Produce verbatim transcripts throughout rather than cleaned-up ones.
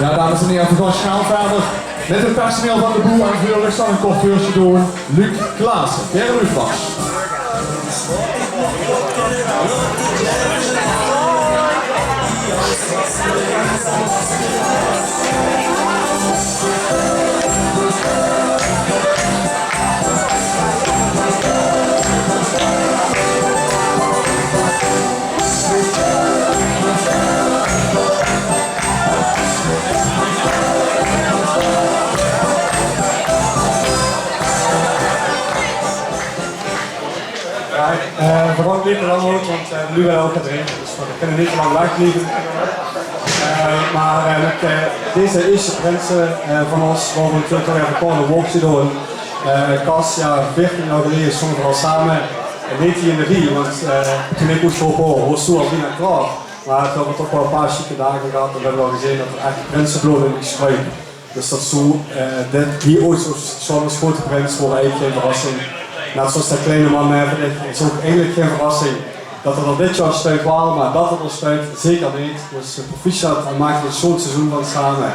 Jao, dames en hiere, veer gaon snel wiejer mit 't personeel van de boel en veur uch zal 'n kort wäördje doon Luc Klaassen. Veer uch vas. Jao, eh, veer gaon neet te lang haoje, want, eh, noe wille veer ouch gaon drinke, dus veer kinne neet te lang wegblieve. Eh, mer, eh, mit, eh, deze ierste prinse, eh, van ós, wille veer natuurlik nog effe kort e wäördje doon. Eh, Cas, jao, veertien jaor geleje stónge veer al same, eh, neet hie in de rie, want, eh, toen ich oes gaon, waors doe al bienao klaor. Mer veer höbbe toch waal e paar sjieke daag gehad en veer höbbe waal gezeen det d'r ech prinseblood in dich sjruip. Dus det zoe, eh, det hie ooit zoe, zoe es groete prins waere, eigelik gein verrassing. Net zoeas de kleine man, eh, van dich, is ouch eigelik gein verrassing det 'r d'r dit jaor sjtuit waal, mer det 'r d'r sjtuit, zeker neet. Dus, eh, proficiat en maak d'r e sjoon seizoen van same.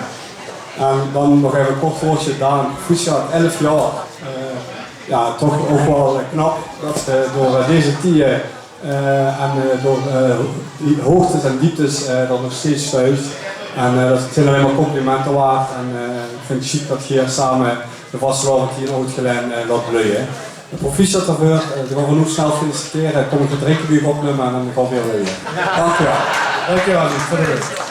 En dan nog effe e kort wäördje, Daan, proficiat, elf jaor. Eh, jao, toch ouch waal, eh, knap det, eh, door, eh, deze tieje eh, en, eh, door, eh, die hoogtes en dieptes, eh, det nog steeds sjtuit. En, eh, det zeen allein mer complimente waard. En, eh, ich vinj 't sjiek det geer same de vastelaovend hie in Oud-Gelaen, eh, laot bleuje. Proficiat daoveur, eh, veer gaon uch noe snel feliciteren. Kóm, ich gaon e drinke bie uch opnumme en dan gaon veer weer. Dank uch waal. Dank uch waal, Luc, veur de rust.